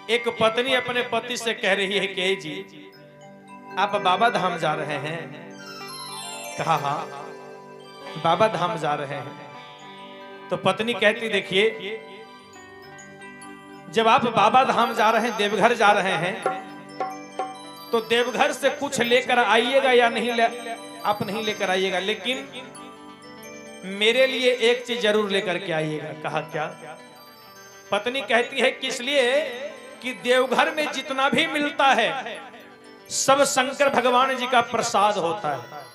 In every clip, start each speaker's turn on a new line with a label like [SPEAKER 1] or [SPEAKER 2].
[SPEAKER 1] एक पत्नी अपने पति से कह रही है कि जी आप बाबा धाम जा रहे हैं। कहा हाँ बाबा धाम जा रहे हैं। तो पत्नी कहती देखिए जब आप बाबा धाम जा रहे हैं, देवघर जा रहे हैं, तो देवघर से कुछ लेकर आइएगा या नहीं आप नहीं लेकर आइएगा, लेकिन मेरे लिए एक चीज जरूर लेकर के आइएगा। कहा क्या? पत्नी कहती है कि इसलिए कि देवघर में जितना भी मिलता है सब शंकर भगवान जी का प्रसाद होता है।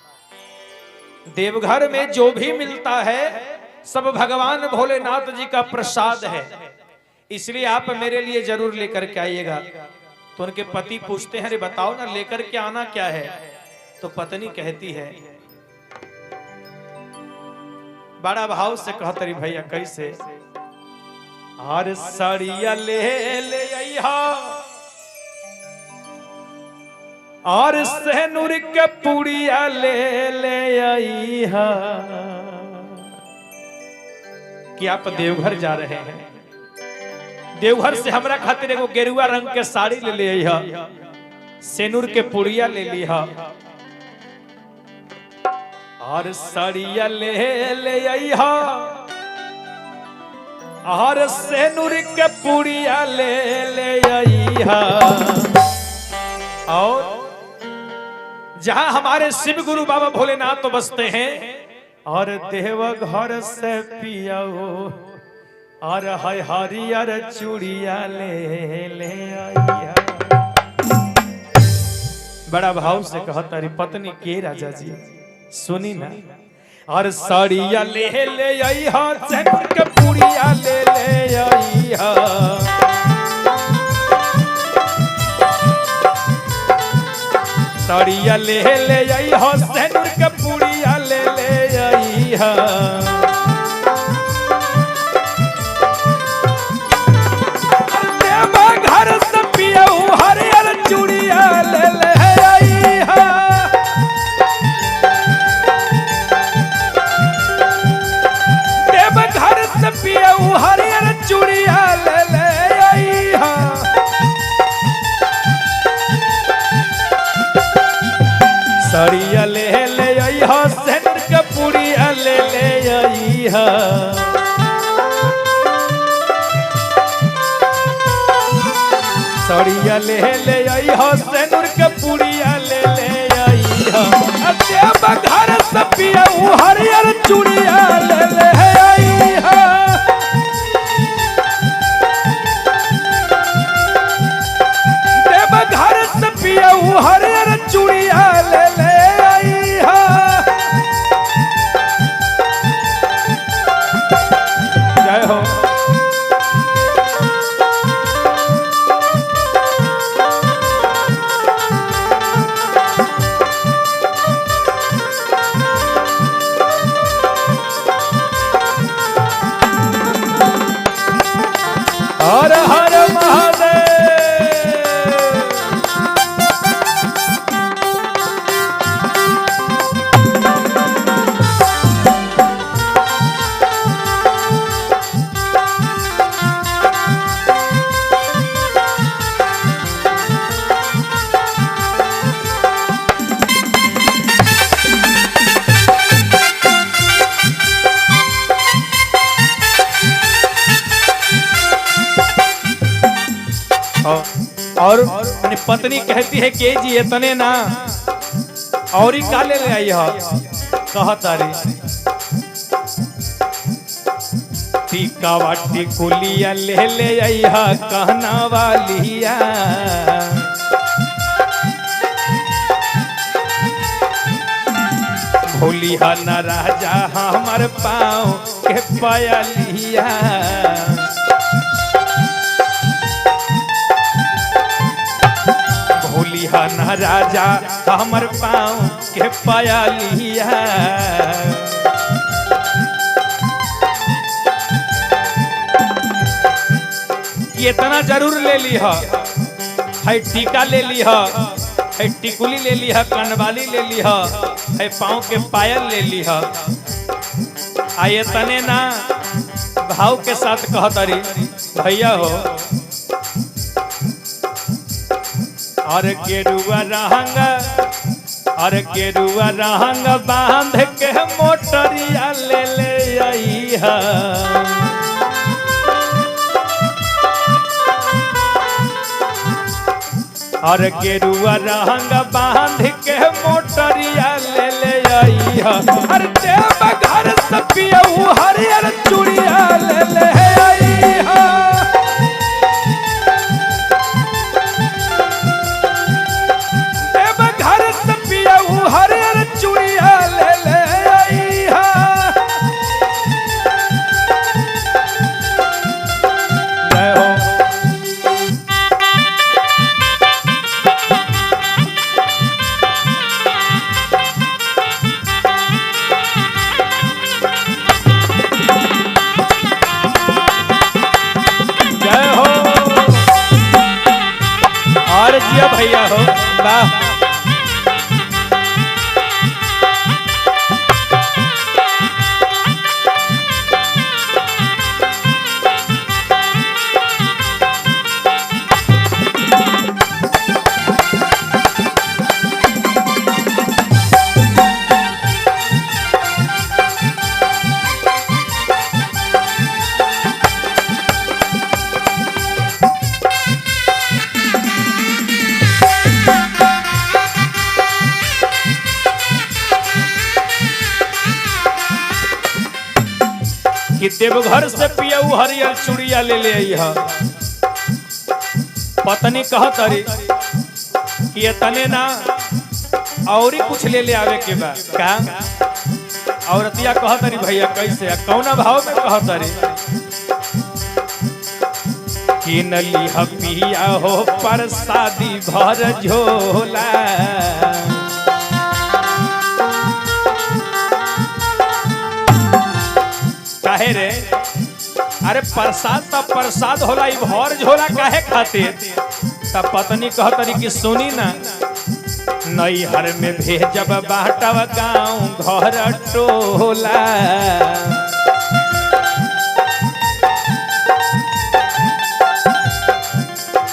[SPEAKER 1] देवघर में जो भी मिलता है सब भगवान भोलेनाथ जी का प्रसाद है, इसलिए आप मेरे लिए जरूर लेकर के आइएगा। तो उनके पति पूछते हैं अरे बताओ ना लेकर के आना क्या है? तो पत्नी कहती है बड़ा भाव से कहते रही भैया कैसे, और साड़िया ले ले आइहा और सेनुर के पुड़िया ले ले आइहा। कि आप देवघर जा रहे हैं, देवघर से हमरा खातिर एगो गेरुआ रंग के साड़ी ले ले आइहा, सेनुर के पुड़िया ले लिहा और साड़िया ले ले आइहा और सेनुर के पुड़िया ले ले आइहा। और जहां हमारे शिव गुरु बाबा भोलेनाथ तो बसते हैं, और देवघर से पियाओ और हरियर चूड़िया ले ले आइहा। बड़ा भाव से कहता रे पत्नी के राजा जी सुनी ना, और साड़िया ले ले आइहा सेनुर के पुड़िया ले ले आइहा, साड़िया ले ले आइहा सेनुर के पुड़िया ले ले आइहा। देवघर से पियाऊ हरियर चूड़िया ले ले आइहा, देवघर से पियाऊ हरियर चूड़िया ले ले आइहा, साड़िया ले ले आइहा सेनुर के पुड़िया ले ले आइहा, साड़िया ले ले आइहा सेनुर के पुड़िया ले ले आइहा, देवघर से पियाऊ हरियर चूड़िया ले ले आइहा, देवघर से पियाऊ हरियर चूड़िया ले ले आइहा। जय हो। हर हर महादेव। और अपनी पत्नी कहती है कि जी इतने ना और ही का ले ले आई हो। कहता रे टीका वाटी कुलिया ले ले आई हा कहना वालिया, भोलिया न राजा हमर पाँव के पायलिया, भोलिया न राजा हमर पाँव के पायलिया। इतना जरूर ले लीह, है टीका ले लीह, है टिकुली ले लीह, कनवाली ले लीह, है पाँव के पायल ले लीह। आये तने ना भाव के साथ कहतरी भैया हो। और गेरुआ रंग, और गेरुआ रंग बांध के मोटरिया ले ले आई है। और गेरुआ रंग बांध के मोटरिया ले ले आई है। अरे देव घर से पियऊ हरियर चूड़िया ले ले आई है। देव घर से पियऊ हरियर चूड़िया ले ले आई है। जय हो। जय हो। और जिया भैया हो, वाह। कि देवघर से पियऊ हरियर चूड़िया ले ले आई है। पत्नी कहत अरे कि तने ना और ही कुछ ले ले आवे के बा का। औरतिया कहत अरे भैया कैसे, कौना भाव में कहत अरे कि नली पिया हो परसादी भर झोला। काहे रे? अरे प्रसाद त प्रसाद होला, ई भर झोला काहे खातिर? त पत्नी कहतरी कि सुनी ना, नैहर में भेजब बाटब गाँव घर टोला।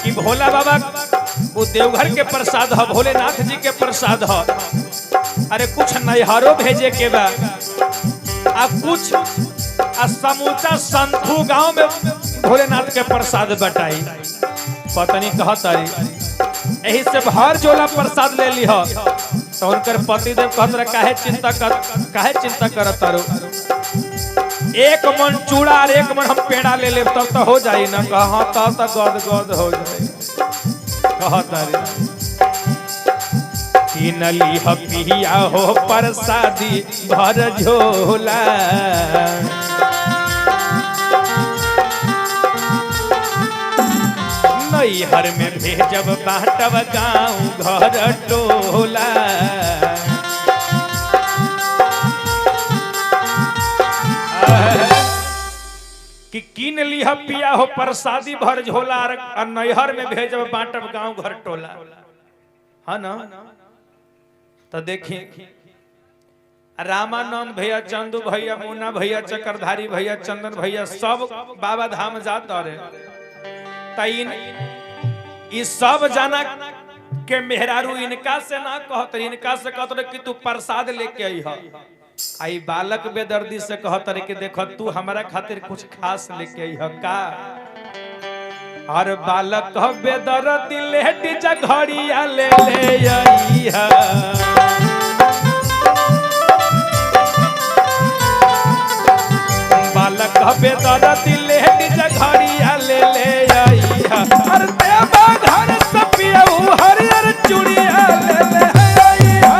[SPEAKER 1] कि भोला बाबा वो देवघर के प्रसाद ह, भोलेनाथ जी के प्रसाद ह। अरे कुछ नैहरों भेजे के बा, आ कुछ आ समूचा संथू गांव में भोलेनाथ के प्रसाद बटाई। पत्नी कहत आई यही से भर झोला प्रसाद ले लीह। तो उनकर पतिदेव कहत रहे काहे चिंता कर, काहे चिंता करत तारो, एक मन चूड़ा और एक मन हम पेड़ा ले लेब तब तो हो जाई ना। कहा तब तो गद गद हो जाई। कहत अरे किनली पिया हो प्रसादी भर झोला। नैहर में भेजब बाटब गाँव घर टोला। कि किन लिह पिया हो प्रसादी भर झोला और नैहर में भेजब बाटब गाँव घर टोला। है ना? तो देखिए रामानंद भैया, चंदू भैया, मुन्ना भैया, चक्रधारी भैया, चंदन भैया सब बाबा धाम जात रहे। ई सब जाना के मेहरारू इनका से ना कहत, इनका से कहत रहे कि तू प्रसाद लेके आई है। आई बालक बेदर्दी से कहत रहे कि देखो तू हमारा खातिर कुछ खास लेके आई है का। और बालक बेदर्दी लेट घड़िया ले ले आई है। बालक बेदर्दी लेट घड़िया ले ले आई है। अरे देवा घर से पियऊ हरियर चूड़िया ले ले आई है।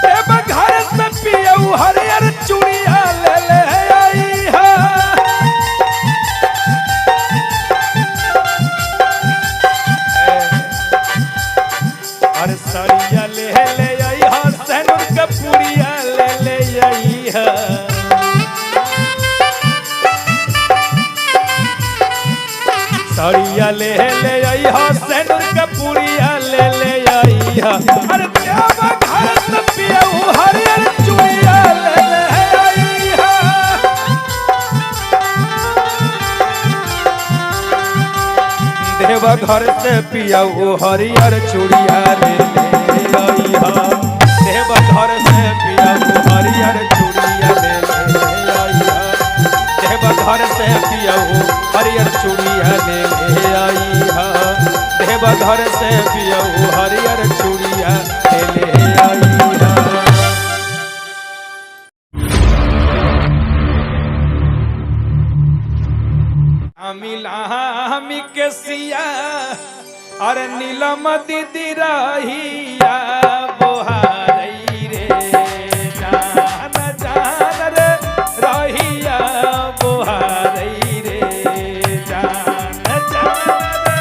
[SPEAKER 1] देवा घर से पियऊ हरियर चूड़िया ले ले आई है। अरे सरिया ले ले आई है, सैनुर कपूरिया ले ले आई है। सरिया ले ले आई है, सैनुर कपूरिया ले ले आई है। अरे देवा घर से पियऊ हरियर चूड़िया ले ले आई है। देवघर से पिया वो हरियर चूड़िया ले ले आइहा। देवघर से पिया वो हरियर चूड़िया ले ले आइहा। देवघर से पिया वो हरियर चूड़िया ले ले आइहा। देवघर से पिया वो हरियर चूड़िया ले ले आइहा। लामी के सिया अरे नीलम दीदी रहिया बोहारई रे जान जान रे रहिया बोहारई रे जान जान रे।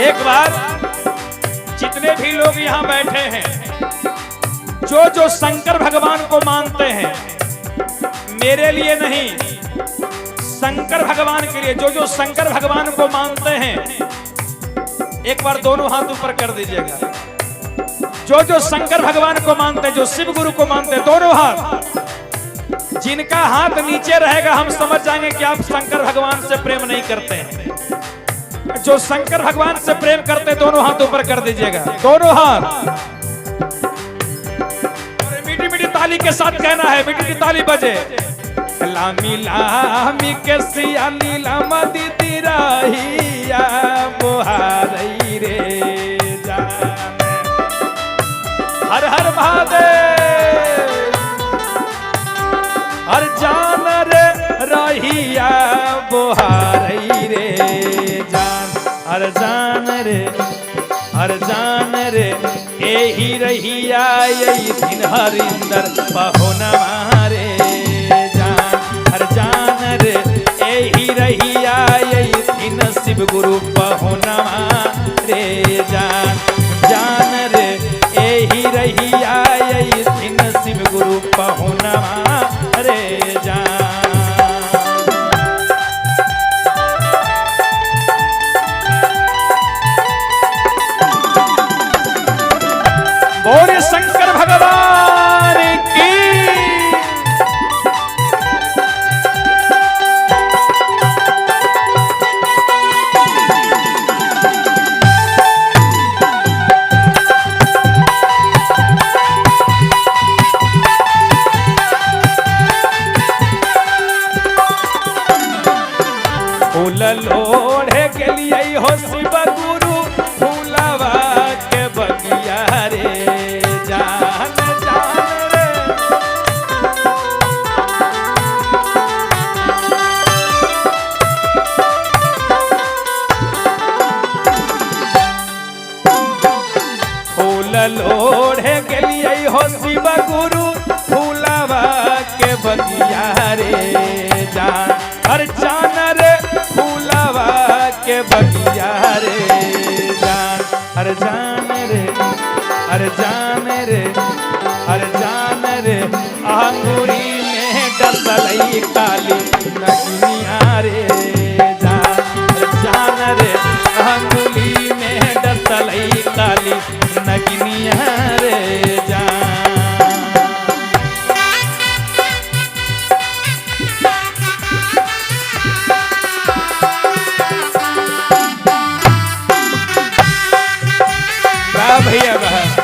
[SPEAKER 1] एक बार जितने भी लोग यहाँ बैठे हैं, जो जो शंकर भगवान को मानते हैं, मेरे लिए नहीं, शंकर भगवान के लिए, जो जो शंकर भगवान को मानते हैं, एक बार दोनों हाथ ऊपर कर दीजिएगा। जो जो शंकर भगवान को मानते हैं, जो शिव गुरु को मानते हैं, दोनों हाथ। जिनका हाथ नीचे रहेगा हम समझ जाएंगे कि आप शंकर भगवान से प्रेम नहीं करते हैं। जो शंकर भगवान से प्रेम करते दोनों हाथ ऊपर कर दीजिएगा, दोनों हाथ। और मीठी मीठी ताली के साथ कहना है, मीठी मीठी ताली बजे। लामी लामी के सिया नीलम दीदी रहिया बोहारई रे जान। हर हर महादेव हर जान रे रहिया बोहारई रे जान। हर जान रे हर जान रे एही रहिया यही दिन हरिंदर पहुना मारे जान। हर जान रे एही रहिया यही दिन शिव गुरु पहुना मारे जान। जान रे एही रहिया यही दिन शिव गुरु पहुना मारे जान। बोले शंकर भगवान की। फूल लोढ़े के लिए हो शिव गुरु फूलवा के बगिया रे जान जान रे। फूल लोढ़े के लिए हो शिव गुरु फूलवा के बगिया रे जान। हर जान रे फूलवा के बगिया रे जान। हर जान रे हर जान रे हर जान रे अंगूरी में डसलई काली नगनिया रे जान। हर जान रे अंगूरी में डसलई काली नगनिया रे जान। वाह भैया वाह।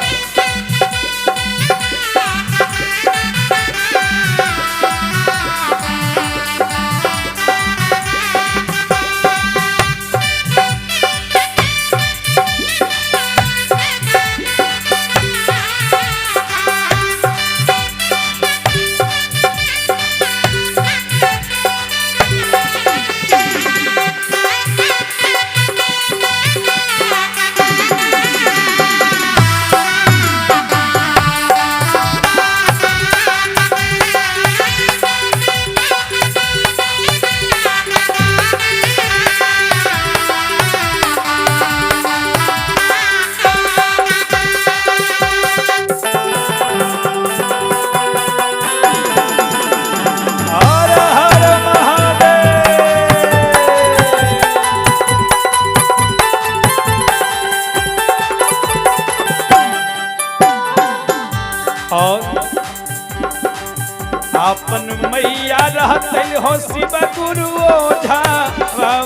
[SPEAKER 1] आपन मैया रहतै हो शिव गुरु ओझा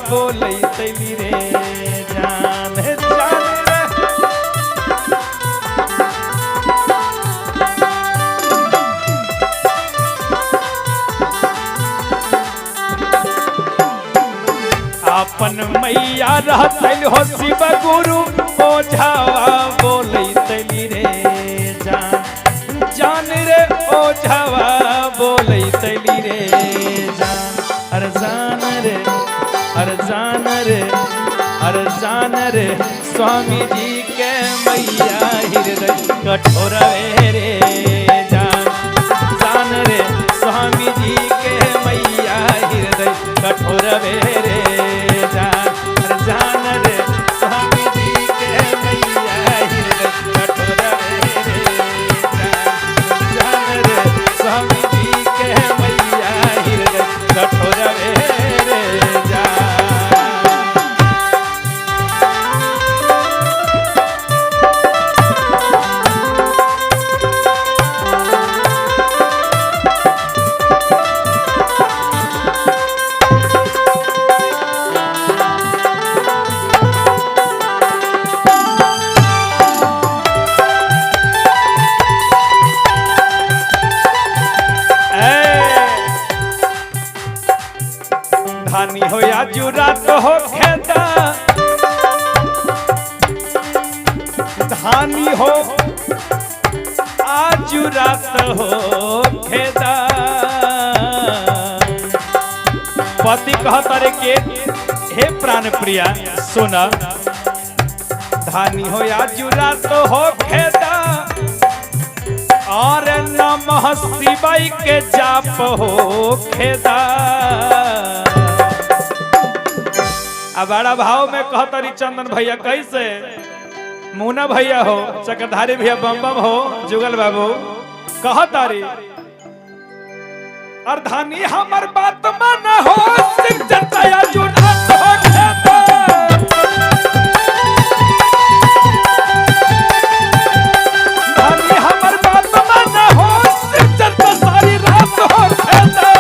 [SPEAKER 1] बोलैतै रे जान जान रे। आपन मैया रहतै हो शिव गुरु ओझा बोलैतै रे जान जान रे ओझावा बोलैतै रे जान। अरे जान रे, अरे जान रे, अरे जान रे स्वामी जी के मैया हृदय कठोर रे जान जान रे स्वामी जी के मैया हृदय कठोर रे जान। अरे जान रे स्वामी जी के मैया हृदय कठोर रे जान जान रे स्वामी जी के मैया हृदय कठोर रे जान। धानी हो या जुरात हो खेदा, धानी हो आजुरात हो खेदा। पति कहता रे के हे प्राण प्रिया सुना, धानी हो या जुरात हो खेदा और नमः शिवाय के जाप हो खेदा। अब बड़ा भाव में कहतरी चंदन भैया कैसे, मुना भैया हो, चक्रधारी भैया बम बम हो, जुगल बाबू कहतारी अर्धानी हमर बात मन हो शिव चर्चा जुड़त हो खेदा। धानी हमर बात मन हो शिव चर्चा सारी रात हो खेदा।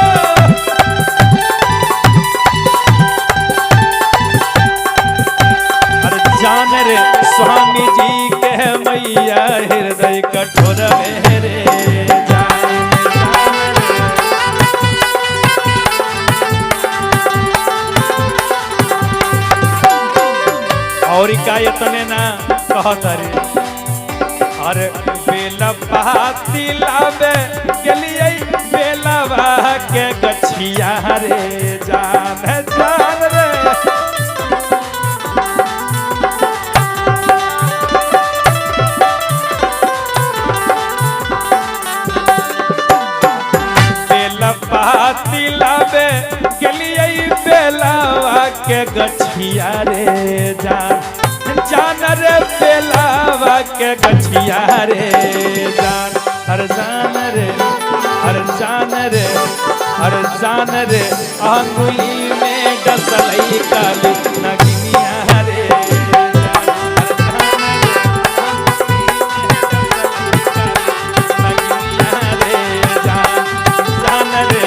[SPEAKER 1] अरे जान रे स्वामी जी के मैया हृदय कठोर रे जान जान रे। और का इतने ना कहत रे, अरे बेला पाती लावे गेलियै बेलवा के गछिया रे जान जान रे। बेला पाती लावे गेलियै बेलवा के गछिया रे जान जान रे बेलावा के गछिया रे जान। अरे जान रे, अरे जान रे, अरे जान रे अंगुली में डसलई काली नगिनिया रे जान। नगिनिया रे जान जान रे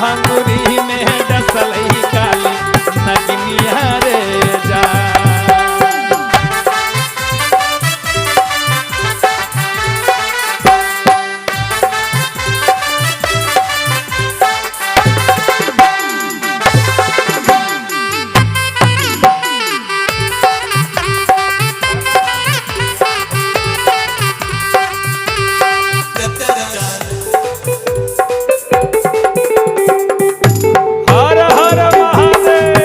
[SPEAKER 1] अंगुली में डसलई काली नगिनिया रे जान। हर हर महादेव।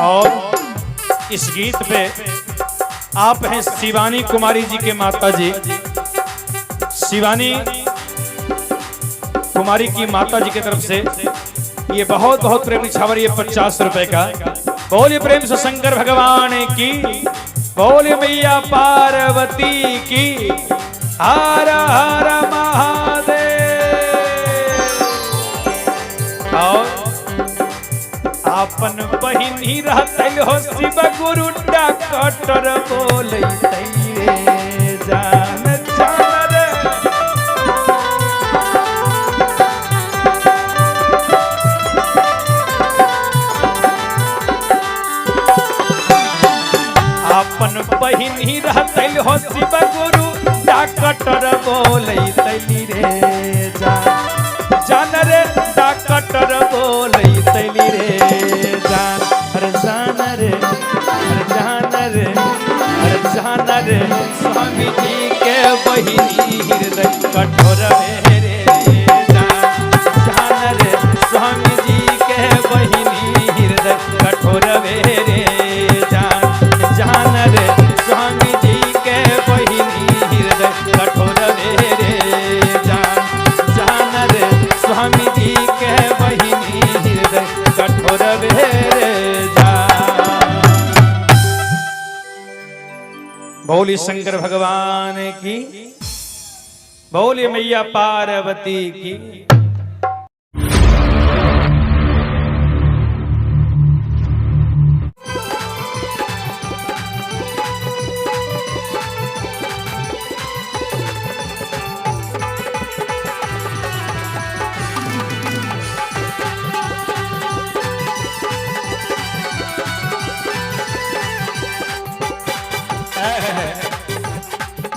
[SPEAKER 1] और इस गीत पे आप हैं शिवानी कुमारी जी के माता जी, शिवानी कुमारी की माता जी की तरफ से ये बहुत बहुत प्रेम निछावर ये 50 रुपए का। बोलिए प्रेम से शंकर भगवान की, बोलिए मैया पार्वती की, हर हर महादेव। और आपन बहिनी रहतै हो शिव गुरु डॉक्टर बोलैतै बहिनी रहतैल हो शिव गुरु डॉक्टर बोलैतैली रे जान, जान रे डॉक्टर बोलैतैली रे जान। अरे जान रे, अरे जान रे, अरे जान रे स्वामी जी के बहिनी हृदय कठोर रे जान, जान रे स्वामी जी के बहिनी हृदय कठोर रे जान, जान रे स्वामी जी के बहिनी हृदय कठोर रे जान, जान रे स्वामी जी के बहिनी हृदय कठोर रे जान। बोली शंकर भगवान की, बोली मैया पार्वती की।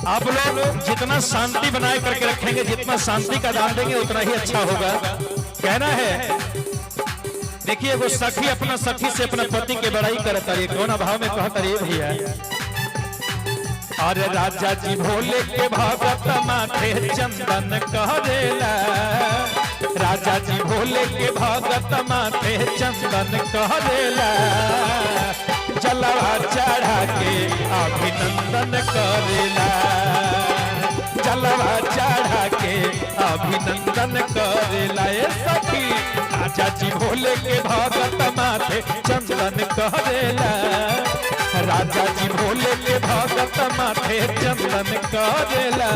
[SPEAKER 2] आप लोग जितना शांति बनाए करके रखेंगे, जितना शांति का दान देंगे, उतना ही अच्छा होगा। कहना है, देखिए वो सखी अपना सखी से अपना पति के बड़ाई करता है, कौन अभाव में कहता रे भैया। अरे राजा जी भोले के भगत माथे चंदन करेला, राजा जी भोले के भगत माथे चंदन करेला, जलवा चढ़ा के अभिनंदन करेला, जलवा चढ़ा के अभिनंदन करेला। ए सखी राजा जी भोले के भगत माथे चंदन करेला, राजा जी भोले के भगत माथे चंदन करेला,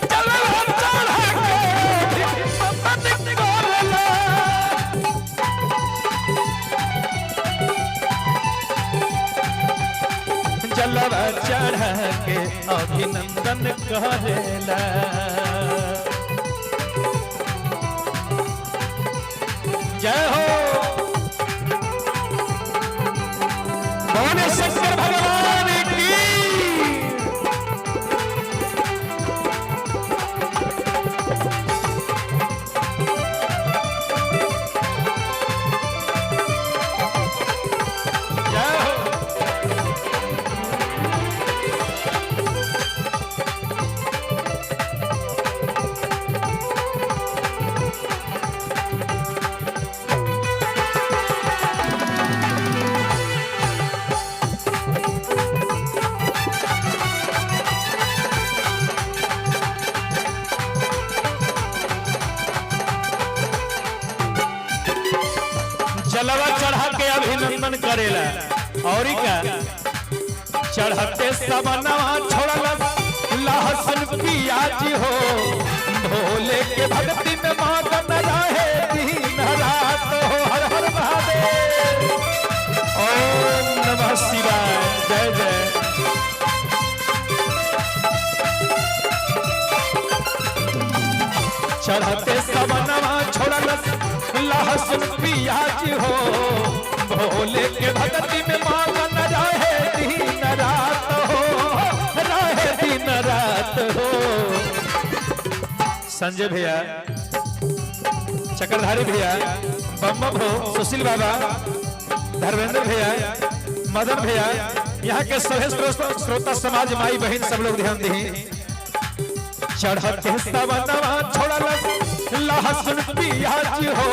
[SPEAKER 2] जलवा चढ़ा के अभिनंदन करेला। जलवा चढ़ा के अभिनंदन करेला। जय हो बोले शंकर भगवान की। जय हो। जलवा चढ़ा के अभिनंदन करेला और का चढ़ते सबनवा छोड़ल लहसुन पियाज हो, भोले के भक्ति में मगन रहे दिन रात हो। हर हर महादेव, ओम नमः शिवाय, जय जय। चढ़ते सबनवा छोड़ल लहसुन पियाज हो, भोले के भक्ति में मगन रहे दिन रात हो, रहे दिन रात हो। संजय भैया, चक्रधारी भैया, बम बम हो, सुशील बाबा, धर्मेंद्र भैया, मदन भैया, यहाँ के सभी श्रोता समाज, माई बहन सब लोग ध्यान दी। चढ़ते सवनवा छोड़ल लहसुन पियाज हो,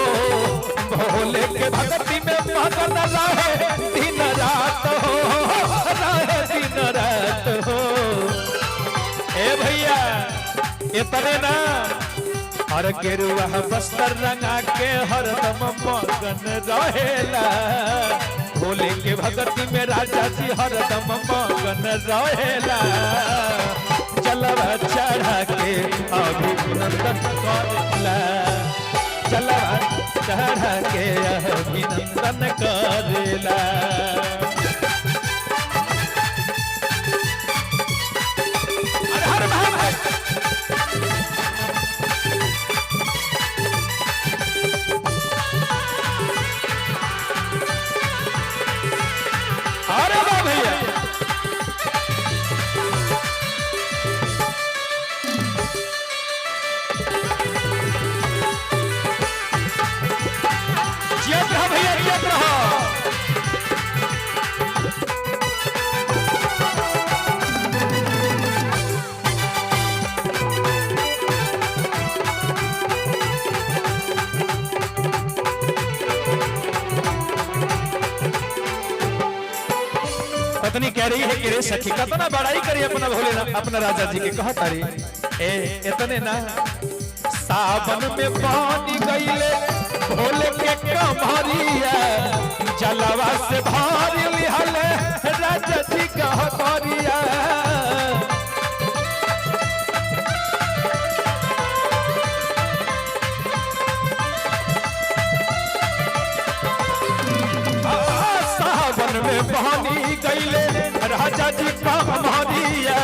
[SPEAKER 2] भोले के भक्ति में मगन रहे दिन रात हो, रहे दिन रात हो। ए भैया इतने ना, हर गेरुआ बस्तर रंगा के हरदम मगन रहेला, भोले के भक्ति में राजा जी हरदम मगन रहेला, जलवा चढ़ा के अभिनंदन करेला, जलवा चढ़ा के अभिनंदन करेला। हर हर महादेव। अरे वाह भैया। कह रही है कि रे सखी, कतना बड़ाई करी अपना भोले, अपना राजा जी के। कहता रे, ए इतने ना, सावन में पानी गईले भोले के कमरिया, जलवा से भारी लिहले राजा जी का करिया। सावन में पानी गईले राजा जी का कमरिया,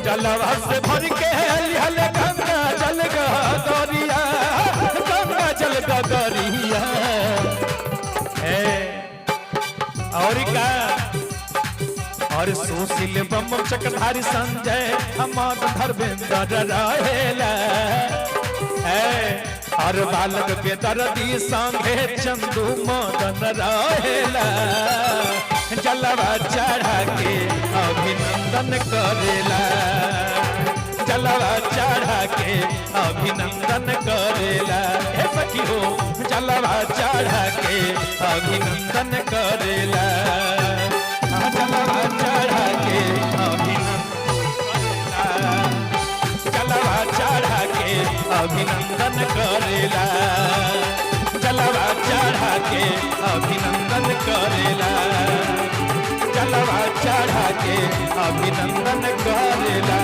[SPEAKER 2] जलवा से भर के लिहले गंगा जल गदरिया, गंगा जल गदरिया। और का और सुशील बम चक्रधारी संजय हमार धर्मेंद्र रहेला है, और बालक बेदर्दी संगे चंदू मदन रहेला। जलवा चढ़ा के अभिनंदन करेला, जलवा चढ़ा के अभिनंदन करेला। हे सखी हो, जलवा चढ़ा के अभिनंदन करेला, जलवा चढ़ा के अभिनंदन, जलवा चढ़ा के अभिनंदन करेला, जलवा चढ़ा के अभिनंदन करेला, जलवा चढ़ा के अभिनंदन करेला।